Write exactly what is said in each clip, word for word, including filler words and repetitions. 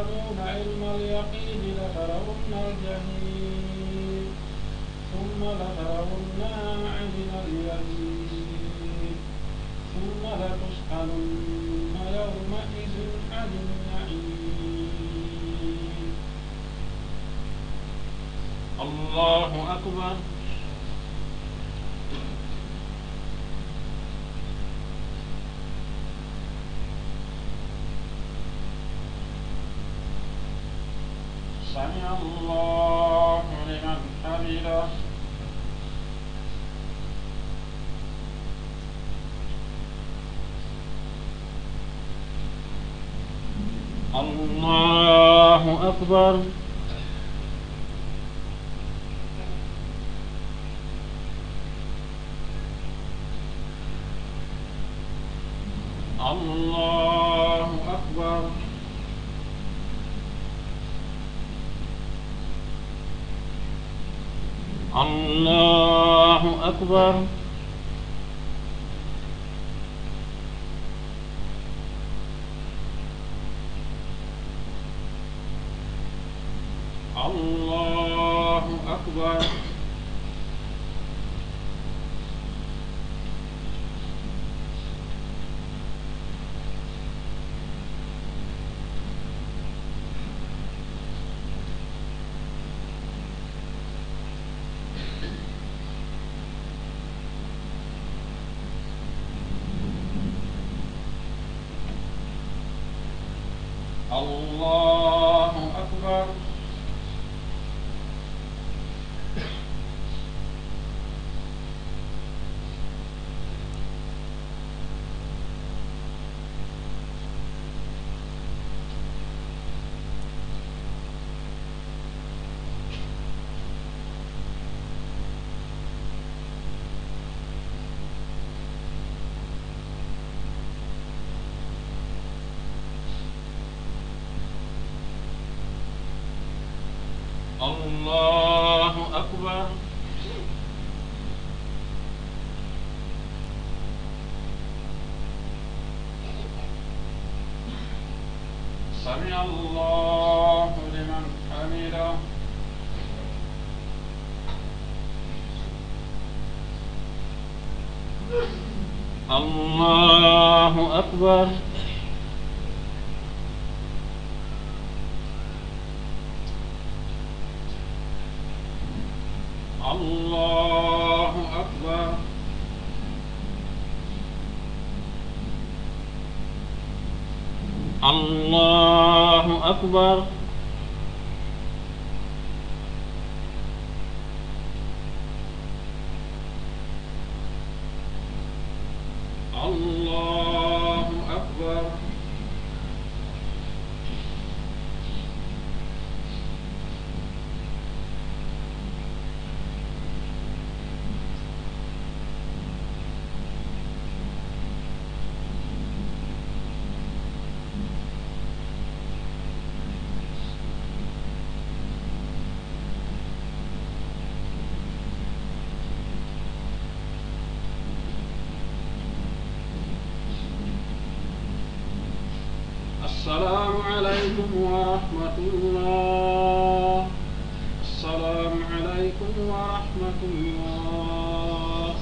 تعلمون علم اليقين لترون الجحيم ثم لترونها عين اليقين ثم لتسألن يومئذ عن النعيم. الله أكبر. سمع الله لمن حمده. الله أكبر. الله أكبر. الله أكبر. الله أكبر. الله أكبر. الله أكبر. سمع الله لمن حمده. الله أكبر. الله أكبر. الله أكبر. الله أكبر. السلام عليكم ورحمة الله. السلام عليكم ورحمة الله.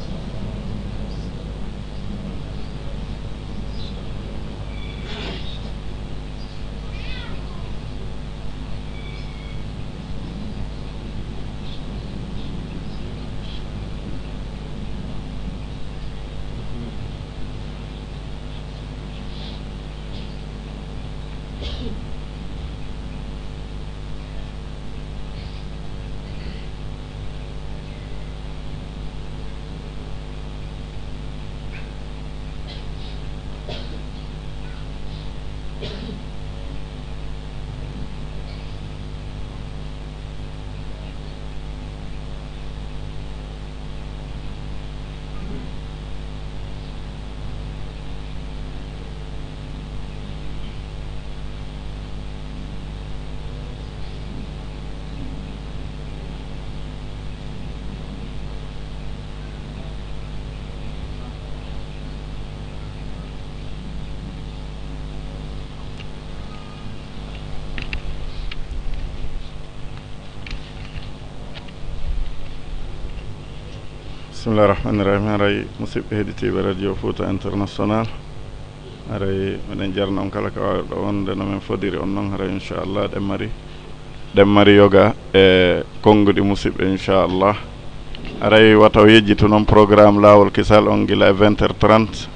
Bismillah rahmani rahim. Haray musidɓe heɗitiiɓe Radio Fouta International, haray meɗen jarna on kala ka waawirɗo wonde no men fodiri on non. Haray inchallah ɗen mari ɗen mari yoga e konnguɗi musidɓe inchallah. Haray wata o yejjitu non programme Laawol Kisal on gila e vingt heures trente.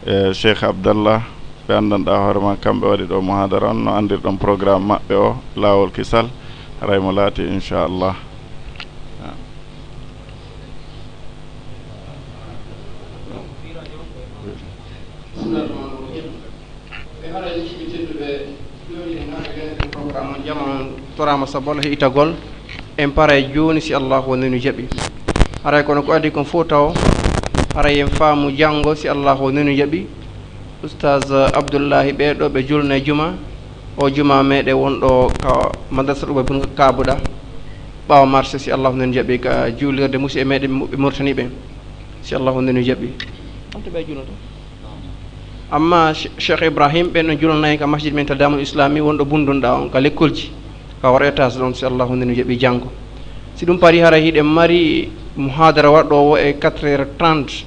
E Cheikh Abdallah, ɓe anndanɗaa hoore ma, kamɓe waɗi ɗo muhadara on, no anndirɗon programme maɓɓe o, Laawol Kisal, haray mo laati inchallah. Bismillah rahmani rahim. Ɓe haray musidɓe tedduɓe, jooni en ngara gayde programme on, jama on toraama sabu Allah heɗitagol. En paray jooni si Allahu woni no jaɓi. Haray kono ko adii kon fof taw, haray en faamu janngo si Allahu woni no jaɓi. Oustaz Abdoullahi ɓee ɗo ɓe julna e juma, o juma meɗen wonɗo ka madrasa Uba bun Kabuɗa, ɓaawo marché si Allahu woni no jaɓi ka juulirde musidɓe meɗen ɓe Mauritanie ɓen, si Allahu woni no jaɓi. On to ɓe julnoto? Amma Che-, Cheikh Ibrahim, ɓen no julana en ka masjid men Tadamul Islami wonɗo Bundunɗa on, ka lekkolji, ka waro étage ɗon, si Allahu woni no jaɓi janngo. Si ɗum parii, haray hiɗen mari muhadara waɗoowo e quatre heures trente,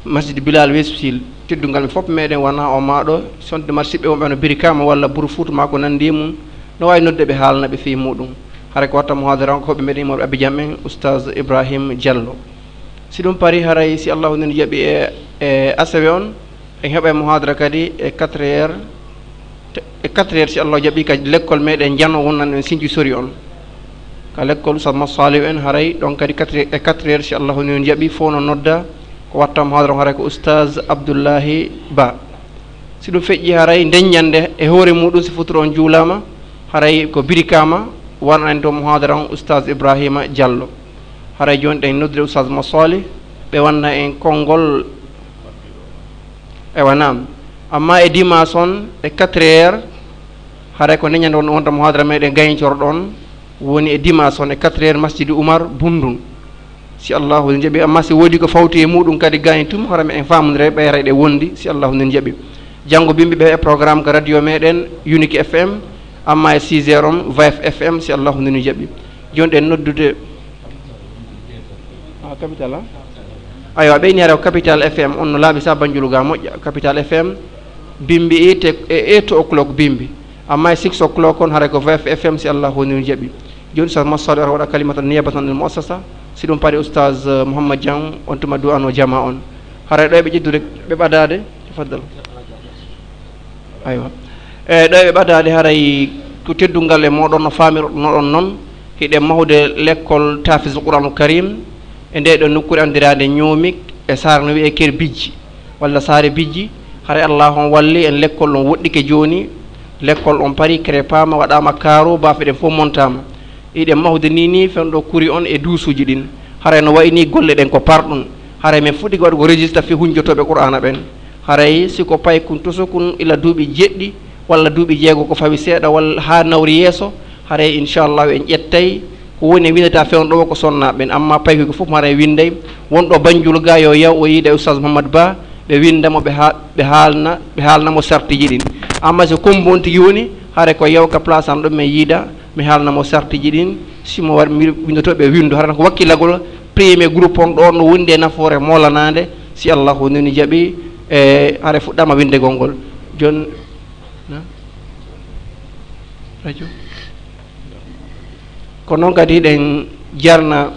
masjid Bilal Westfield. Teddungal men fof meɗen wona o maaɗo, sonde mari siɓɓe wonɓe no Birikama walla Buru Fouta maa ko nanndi e mum, no waawi nodde ɓe haalna ɓe fii muɗum. Haray ko watta muhadara on ko hoɓɓe meɗen immorde Abidjan ɓen, Oustaz Ibrahim Diallo. Si ɗum parii, haray si Allahu woni no jaɓi e, e asewe on, en heɓay muhadara kadi e quatre heures, te-, e quatre heures si Allahu jaɓi ka lekkol meɗen Jano wonnan en Sinji Sori on. Ka lekkol Oustaz Masaliw en, haray ɗon kadi quatre heures, e quatre heures si Allahu woni no jaɓi, fof no nodda, ko watta muhadara on haray ko Oustaz Abdoullahi Ba. Si ɗum feƴƴi, haray nden ñannde e hoore muɗum, si futuro on juulaama, haray ko Birikama, waɗana en to muhadara on Oustaz Ibrahima Diallo. Haray jooni ɗen noddude Oustaz Masoli, ɓe wanna en konngol. Ewa, naam. Amma e dimanche on e quatre heures, haray ko nden ñannde won, wonta muhadara meɗen gayncorɗo on, woni e dimanche on e quatre heures, Masjidi Oumar Bundun. Si Allahu woni jaɓi, amma si woodi ko fawti e muɗum kadi gaañ tum, hara mi en faamondire ɓeyre ɗe wondi, si Allahu woni jaɓi. Janngo bimbi ɓe e programme ka radio meɗen, Unique F M, amma e six heures on, Vive F M, si Allahu woni jaɓi. Jooni ɗen noddude, ah, capital, ah? Aywa, ɓeyni hara ko Capital F M, on no laaɓi sa Banjulu ga moƴƴa, Capital F M, bimbi e te-, e eight o'clock bimbi. Amma e six o'clock on, haray ko Vive F M, si Allahu woni jaɓi. Jooni Oustaz Massaɗo ara waɗa kalimatan niyabatan anil muassasa. Si ɗum parii Oustaz, eh, Mouhammad Diang, on tuma du'ano jama on. Haray ɗo e ɓe ƴeddude, ɓe ɓadaade. Tafaddal. Aywa. E ɗo e ɓe ɓadaade haray ko teddungal e moɗon no faamiroɗon non. Hiɗen mahude lekkol Tahfiz Qur'anul Karim e nde ɗo nokkuure anndiraande Ñoomik e saare no wi'ee Ker Bijji. Walla saare bijji, haray Allaahu on walli en, lekkol on woɗɗike jooni, lekkol on parii, krepaama, waɗaama kaaro, baafe ɗen fof montaama. Hiɗen mahude nii nii fewndo kuri on e duusuuji ɗin. Haray no wayi nii golle ɗen ko parɗum. Haray men fuɗɗike waɗugo registre fii hunjotooɓe Qur'aana ɓen. Haray si ko paykun tosokun ila duuɓi jeɗɗi walla duuɓi jeego ko fawi seeɗa walla haa nawri yeeso, haray inchallahu en ƴettay ko woni e winndata fewndo o ko sonnaaɓe ɓen, amma paykoy ko fof mara e winnday. Wonɗo Banjul ga yo yaw o yiida e Oustaz Mouhammad Ba, ɓe winnda mo, ɓe ha-, ɓe haalna, ɓe haalna mo sartiji ɗin. Amma so Kombo on tigi woni, hare ko yaw ka place am ɗo, mi yiida, mi haalna mo sartiji ɗin. Si mo war, mi winndoto ɓe winndu. Hara ko wakkilagol premier groupe on ɗo no wondi e nafoore moolanaande, si Allahu noni jaɓi, e hare fuɗɗama winndegol ngol. Jon-, na? Radio? Ko noon kadi eɗen jarna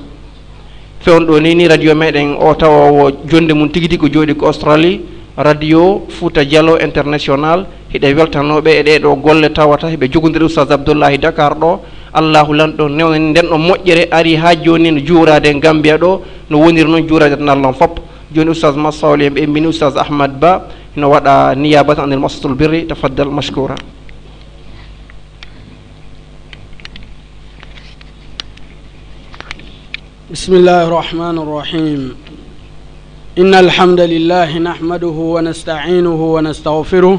fewndo ni, ni radio meɗen o tawowo jonde mum tigi tigi ko jooɗi ko Australie, Radio Fouta Diallo International. Hiɗen weltanooɓe e ɗee ɗoo golle tawata hiɓe jogondiri Oustaz Abdoullahi Dakar ɗo. Allahu lanɗo newnani nden ɗon moƴƴere ari haa jooni no juuraade e Gambia ɗo, no woniri noon juuraade e Nallon fop. Jooni Oustaz Massawli en ɓe immini Oustaz Ahmad Ba, hino waɗa niyabatan anil muassasatul birri. Tafaddal mashkura. بسم الله الرحمن الرحيم. إن الحمد لله نحمده ونستعينه ونستغفره،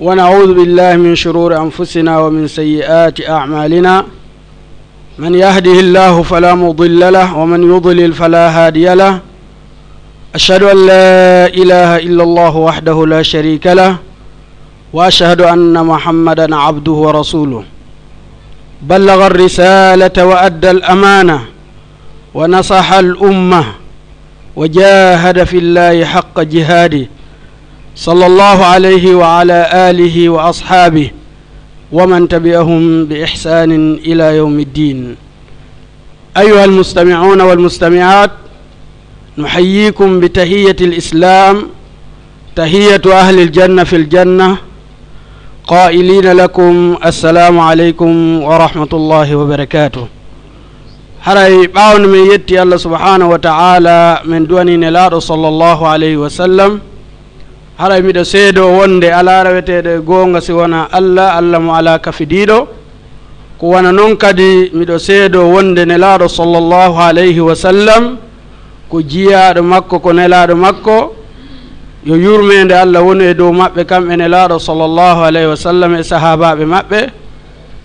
ونعوذ بالله من شرور أنفسنا ومن سيئات أعمالنا. من يهده الله فلا مضل له، ومن يضلل فلا هادي له. أشهد أن لا إله إلا الله وحده لا شريك له، وأشهد أن محمدا عبده ورسوله. بلغ الرسالة وأدى الأمانة ونصح الأمة وجاهد في الله حق جهاده، صلى الله عليه وعلى آله وأصحابه ومن تبعهم بإحسان إلى يوم الدين. أيها المستمعون والمستمعات، نحييكم بتحية الإسلام، تحية أهل الجنة في الجنة، قائلين لكم: السلام عليكم ورحمة الله وبركاته. Haray ɓaawo no men yetti Allah subhanahu wa ta'ala, men duwani Nelaaɗo sallallahu alayhi wa sallam, haray miɗo seedoo wonde alaa reweteeɗo e goonga si wonaa Allah, Allah mo alaa kafidiiɗo. Ko wano non kadi miɗo seedoo wonde Nelaaɗo sallallahu alayhi wa sallam ko jiyaaɗo makko, ko nelaaɗo makko. Yo yurmeende Allah wonu e dow maɓɓe, kamɓe Nelaaɗo sallallahu alayhi wa sallam e sahaabaaɓe maɓɓe.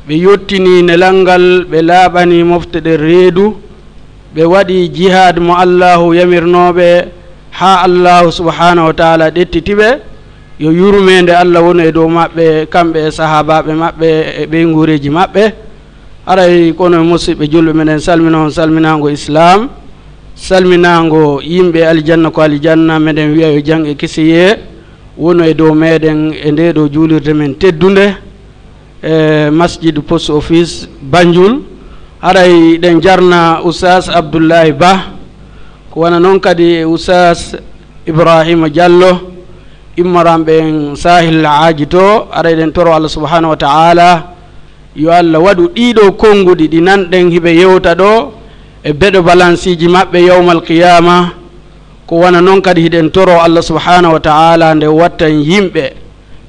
Ɓe yottinii nelal ngal, ɓe laaɓanii mofte ɗen reedu, ɓe waɗii jihaad mo Allaahu yamirnoo ɓe, haa Allaahu subhaanahu wa ta'aalaa ɗettiti ɓe. Yo yurmeende Allah wonu e dow maɓɓe, kamɓe e sahaabaaɓe maɓɓe e ɓeynguureeji maɓɓe. Haray kono, musiɓɓe julɓe, meɗen salmina on salminaango Islaam, salminaango yimɓe aljanna ko aljanna, meɗen wi'a yo jam e kisiyee wonu e dow meɗen e ndee ɗoo juulirde men teddunde, e Masjid Post Office Banjul. Haray ɗen jarna Oustaz Abdullahi Bah, ko wano non kadi e Oustaz Ibrahima Diallo, immoranɓe en Sahil Haaji to. Haray ɗen toro Allah subhanahu wa ta'ala yo Allah waɗu ɗii ɗoo konnguɗi ɗi nanɗen hiɓe yewta ɗoo e beɗo balansiiji maɓɓe yawmal qiyaama. Ko wano non kadi hiɗen toro Allah subhanahu wa ta'ala nde watta en yimɓe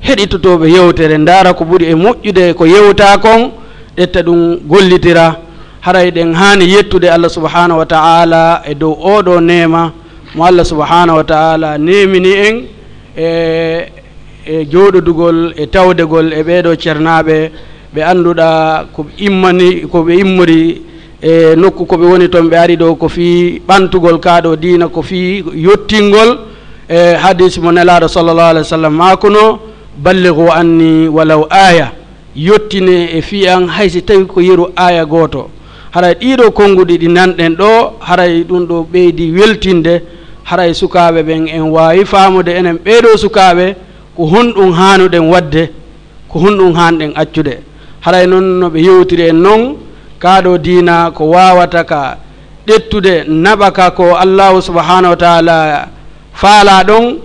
heɗitotooɓe yewtere, ndaara ko ɓuri e moƴƴude ko yewtaa kon, ɗetta ɗum gollitira. Haray ɗen haani yettude Allah subhanahu wa ta'ala e dow oo ɗoo neema mo Allah subhanahu wa ta'ala neemini en e, e jooɗodugol e tawdegol e ɓee ɗoo cernaaɓe ɓe annduɗaa ko ɓe immani, ko ɓe immori e nokku ko ɓe woni ton, ɓe ari ɗoo ko fii ɓantugol kaa ɗoo diina, ko fii yottingol e hadiis mo Nelaaɗo sallallahu alayhi wa sallam maakunoo: "Ballighu anni walaw aaya." Yottinee e fii an, hay si tawii ko yeru aaya gooto. Haray ɗii ɗoo konnguɗi ɗi nanɗen ɗoo, haray ɗum ɗoo ɓeydi weltinde. Haray sukaaɓe ɓen, en waawi faamude enen ɓee ɗoo sukaaɓe ko honɗum haanuɗen waɗde, ko honɗum haanɗen accude. Haray non no ɓe yewtiri en non, kaa ɗoo diina ko waawata ka ƴettude naɓa ka ko Allaahu subhanahu wa ta'ala faalaa ɗon,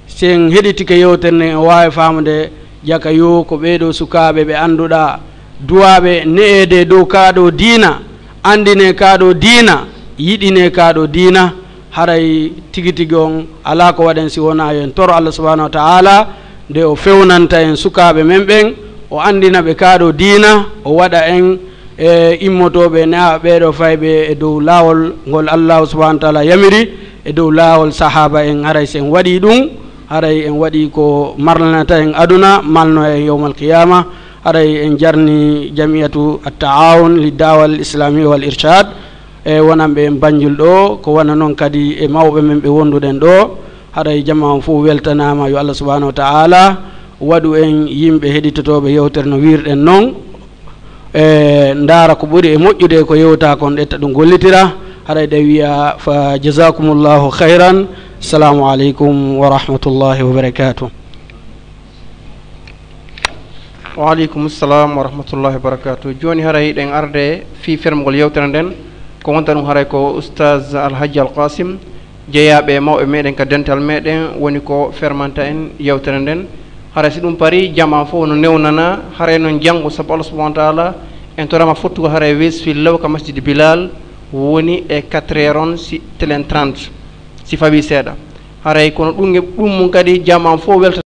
si en heɗitike yewtere nden, en waawi faamude jaka yo ko ɓee ɗoo sukaaɓe ɓe annduɗaa duwaaɓe ne'eede dow kaa ɗoo diina, anndinee kaa ɗoo diina, yiɗinee kaa ɗoo diina. Haray tigi tigi on alaa ko waɗen si wonaa yo en toro Allah subhanahu wa ta'ala nde o fewnanta en sukaaɓe men ɓen, o anndina ɓe kaa ɗoo diina, o waɗa en e immotooɓe ne'aaɓe ɓee ɗoo fayɓe e dow laawol ngol Allaahu subhanahu wa ta'ala yamiri, e dow laawol sahaaba en. Haray si en waɗii ɗum, haray en waɗii ko marlanata en aduna, malno en yawmal qiyaama. Haray en jarni Jamiyatu At-Ta'awun Lid-Da'wa Al-Islamiyya Wal Irshad e wonanɓe en Banjul ɗoo, ko wano non kadi e mawɓe men ɓe wonduɗen ɗoo. Haray jamaa on fof weltanaama, yo Allah subhanahu wa ta'ala waɗu en yimɓe heɗitotooɓe yewtere no wiirɗen non. E ndaara ko ɓuri e moƴƴude ko yewtaa kon, ɗetta ɗum gollitira. Haray ɗe wiya: "Fa jazakumullahu khayran. Assalamu aleykum wa rahmatullahi wa barakatuh." Wa aleykum salam wa rahmatullahi wa barakatuh. Jooni haray ɗen arde fii fermugol yewtere nden. Ko wonta ɗum haray ko Oustaz Alhaji Al Qasim, jeyaaɓe e mawɓe meɗen ka dental meɗen, woni ko fermanta en yewtere nden. Haray si ɗum parii, jamaa fof no newnana, haray non janngo, sabu Allah subhanahu wa ta'ala, en torama fottugol haray Westfield law ka Masjid Bilal, woni e quatre heures on, si telen trente, si fawii seeɗa. Haray kono ɗum e ɗum mum kadi, jamaa fof welta.